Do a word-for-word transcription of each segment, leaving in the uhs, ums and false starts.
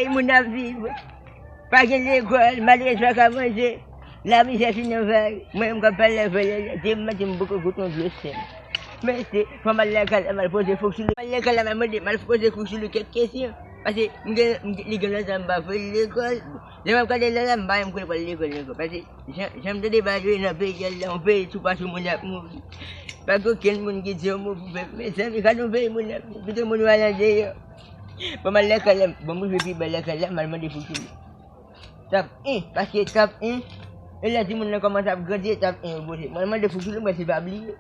Moun ap viv. Pa gen lekòl, malerèz pa ka manje. Lamizè fin nan vay. Mwen menm k ap pale avè lè, lè, Dye mèt, m poko goute yon dlo sèl. Men se, fò m al lakay la, m al poze Fouksou Lou. M al lakay la, m al mande, m al poze Fouksou Lou kèk kesyon. Paske m gen, m gen, li gen lontan m pa voye l lekòl. Lè m ap gade lè la, m pa menm kwè l pral lekòl ankò. Paske jan, jan m tande bagay yo nan peyi a la, yon peyi tou patou moun ap mouri. Pa gen okenn moun ki di yon mo pou pèp. Mezanmi, gade yon peyi moun ap viv, pito moun yo al andeyò. Bon, m al lakay la, bon, m rive pi bèl lakay la, m al mande Fouksou Lou. Tap en, paske tap en, e lè timoun nan kòmanse ap grandi, e tap en yo poze. Mwen mande Fouksou Lou, mwen se pa bliye.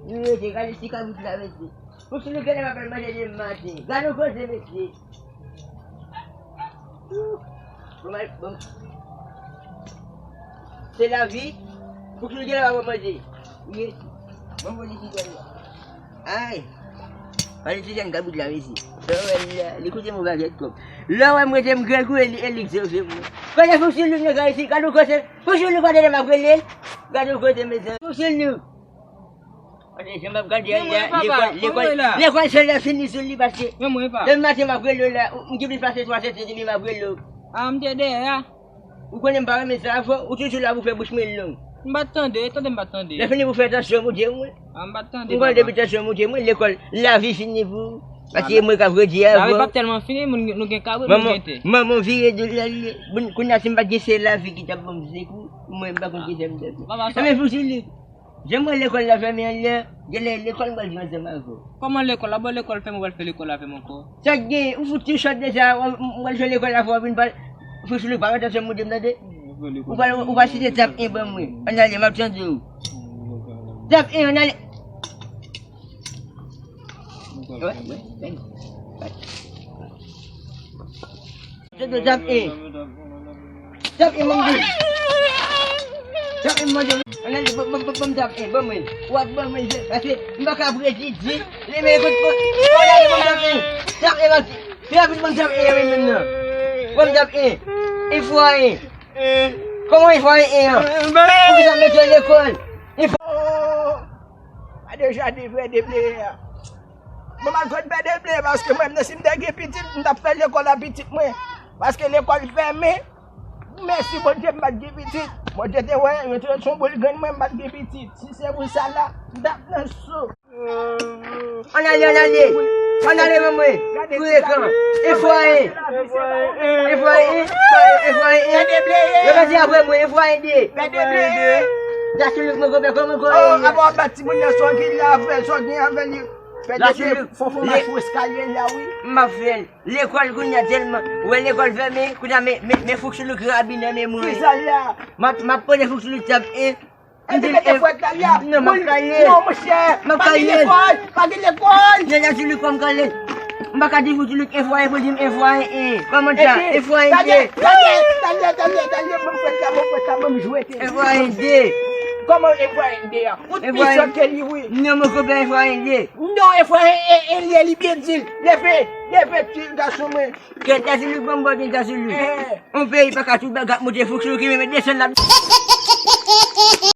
Li rete, gade ti kabrit la, mesye. Fouksou Lou genlè pa pral manje demen maten. Gade yon koze, mesye. Bon, m al, bon. Se lavi. Fouksou Lou genlè pa pral manje. Li rete. Bon, bon, li di, ay. Pale ti jèn kabrit la, mesye. Lè w wè l la, li koute m yon pakèt kòb. Lè w wè m rete m grangou, e li, e li k sofe mwen. Kote Fouksou Lou nan kay isit? Gade yon kote. Fouksou Lou, gade lè m ap rele l. Gade yon kote, mezanmi. Fouksou Lou. Gade jan m ap gade l la, lekòl, lekòl, lekòl se lè fini sou li, paske demen maten m ap rele w la, m gen plis pase twa sèt epi m ap rele w. A, m te dèyè a. Ou konnen m pa renmen sa avè w, ou toujou la pou fè bouch mwen long. M pa t tande, tande m pa t tande. Lè fini pou fè tansyon moute mwen. A, m pa t tande. M konnen depi tansyon moute mwen, lekòl, lavi fini pou ou. Paske mwen k ap redi avè w. Lavi pa t tèlman fini, moun, nou gen kabrit, nou gen tè. Manman vire do l ale. Bon, kounye a si m pa t gen se lavi ki t ap ban m sekou, mwen m pa konn ki sa m t ap fè. Enben Fouksou Lou. Jan m wè lekòl la fèmen an lè, genlè lekòl m pral jwe ansanm avè w. Kòman lekòl la? Bon, lekòl fèmen, ou pral fè lekòl avè m ankò? Sa k gen, ou fout ti chòt deja, w, m pral jwe lekòl avè w, vin pral, Fouksou Lou, pa fè tansyon moute m tande. Ou pral, ou pral site tap en ban mwen. Ann ale, m ap tande w. Tap en, ann ale. Tap en. Tap en, ban m di. Tap en, ban m di. Ann ale, ban, ban, ban, ban m tap en, ban mwen. W ap ban mwen, paske m pa ka predi di. Li men kout, ann ale, ban m tap en. Tap en, ban m, tap en, ban m tap en. Ban m tap en. Enfwa en. Kòman enfwa en an? Poukisa m mete w lekòl? Enfwa. Pa deja di vrè debleye a. Mwen m al jwenn pè debleye paske mwen menm si m te gen pitit, m t ap fè lekòl a pitit mwen. Paske lekòl fèmen. Mèsi Bondye m pa t gen pitit. Bondye te wè, yo te wè se yon boul grenn mwen, m pa t gen pitit. Si se pou sa la, m t ap nan so. Ann ale, ann ale. Ann ale, ban mwen. Kouri kan. Enfwa en. Enfwa en. Enfwa en. Yo pati apre mwen. Enfwa en de. Pè debleye. Jasiluk, mwen konpè, kòman kò ye? Oh, apa w ap bat timoun nan, sa w gen la avè l, sa w gen avè l? Pè debleye, fò, fò w mache eskalye la, wi. M ap fè l. Lekòl kounye a tèlman. Ou wè lekòl fèmen, kounye a men, men, men Fouksou Lou ki rabi nan men mwen. Ki sa l ye a? M ap, m ap poze Fouksou Lou tap en. M di mete fwèt la, li a. Non, m ap kale. Non, monchè. M ap kale. Pa gen lekòl, pa gen lekòl. Nèg la sou li kòm kale. M pa ka di Fouksou Lou enfwa en pou di m enfwa en. Kòman sa? Enfwa en de. Tande, tande, tande, tande, ban m fwèt la, ban m fwèt la, ban m jwete. Enfwa en de. Kòman enfwa en de a? Ou t pi sòt ke li, wi. Non, mon konpè, enfwa en de. Non, enfwa en, en, en li, li byen di l. Leve, leve, ti gason mwen. Kèt, Jasiluk, ban m bò, Jasiluk. Eh. On peyi pa ka tout bagay ap monte, Fouksou Lou ki menm desann la.